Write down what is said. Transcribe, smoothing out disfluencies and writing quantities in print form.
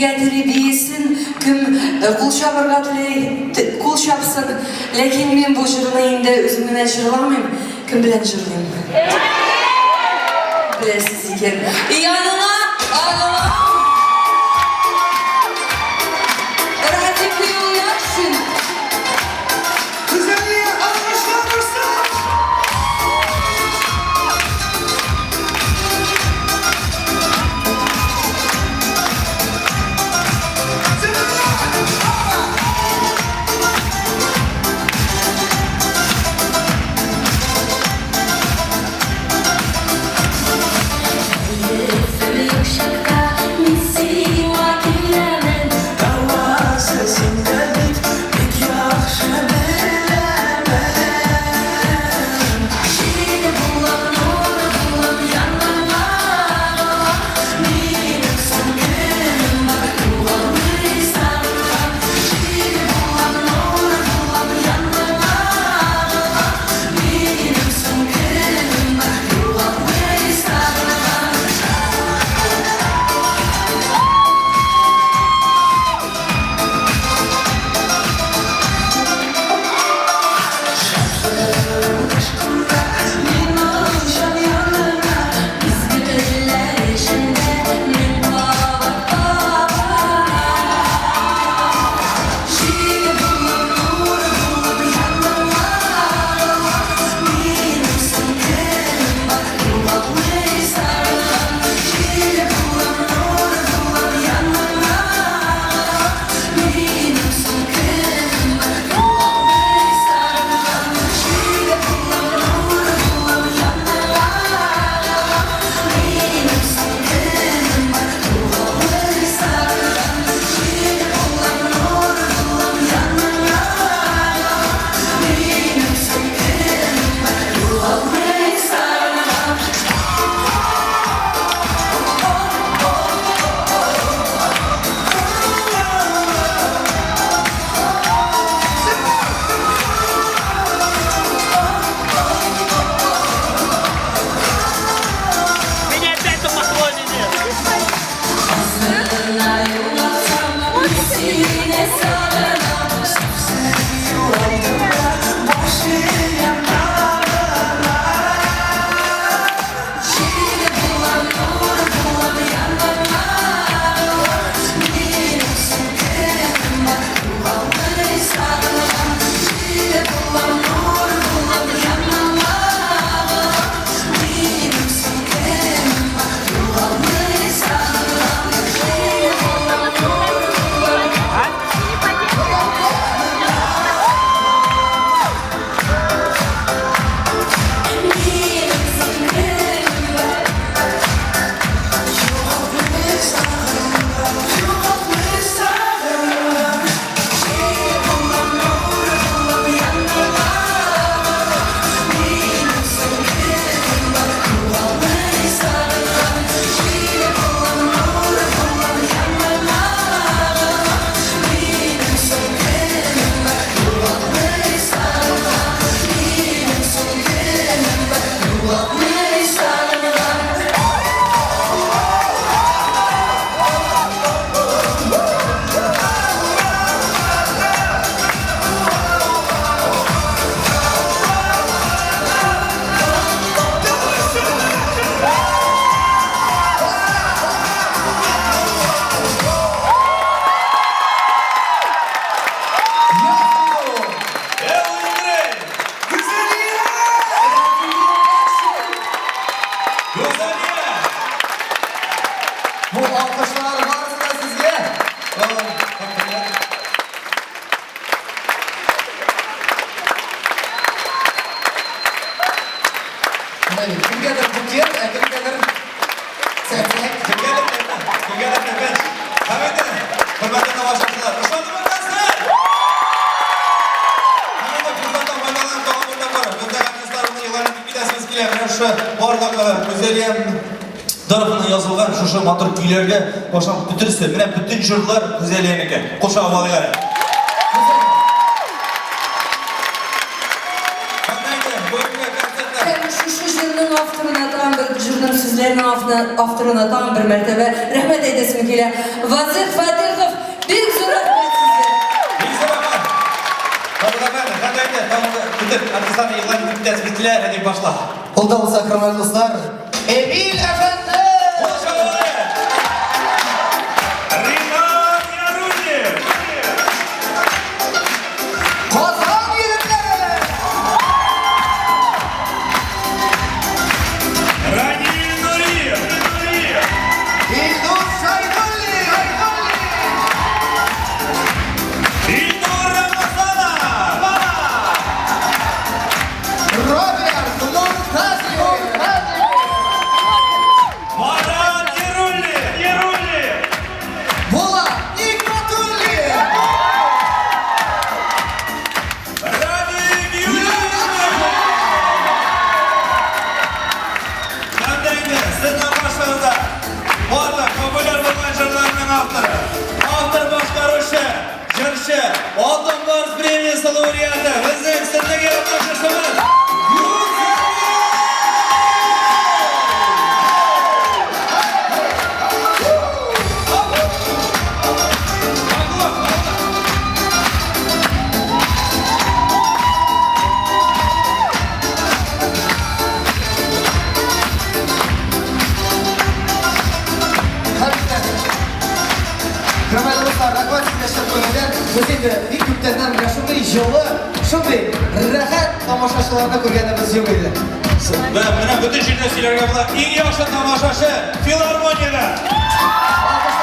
биергә тели, биесен, кем кул чабырга тели, кул чапсын. Ләкин мин бу җырны инде үзем генә җырламыйм. Кем белән җырлыйм? Беләсез икән. Яныңа алам. Радик Юльякшин. Гүзәлия, алкышлар булсын! Меня опять на поклоне нет. Гүзәлия! Бу алкышлар барысы да сезгә. Менә бит, кемгәдер букет, ә кемгәдер сәфәк. Кемгәдер тәпәч, кемгәдер тәпәч. Һәм инде, хөрмәтле тамашачылар, ошадымы концерт? Һәм инде форсаттан файдаланып, тагын бер тапкыр безнең артистларыбызны игълан итеп китәсебез килә. Менә шушы барлык Гүзәлия тарафыннан язылган шушы матур көйләргә башлап бөтенесе, менә бөтен җырлар Гүзәлиянеке. Кул чабып алыйк әле. Һәм шушы җырның авторына тагын бер җырның сүзләренең авторына тагын бер мәртәбә рәхмәт әйтәсем килә. Вазыйх Фатыйхов! тагын да бөтен артистларны игълан итеп китәсебез килә, Рәдиф башла. Ул да булса, хөрмәтле дуслар, Эмиль әфәнде! Кул чабалар! Ринат Яруллин! Казан егетләре! Раниль Нуриев! Нуриев! Илдус Шәйдуллин! Ильнур Рамазанов! Роберт Муртазин! Марат Яруллин! Яруллин! Булат Нигматуллин! Равик Юлиев! Һәм дә инде сезнең каршыгызда барлык популяр булган җырларның авторы, автор башкаручы, җырчы, Алтын Барс премиясе лауреаты, безнең сезнең яраткан җырчыбыз Гүзәл! Хөрмәтле дуслар, рәхмәт сезгә чын күңелдән. Без инде бик күптәннән менә шундый җылы, шундый рәхәт тамашачыларны күргәнебез юк иде. Вә менә бөтен җирдә сөйләргә була. Иң яхшы тамашачы филармониядә. Алкышлар.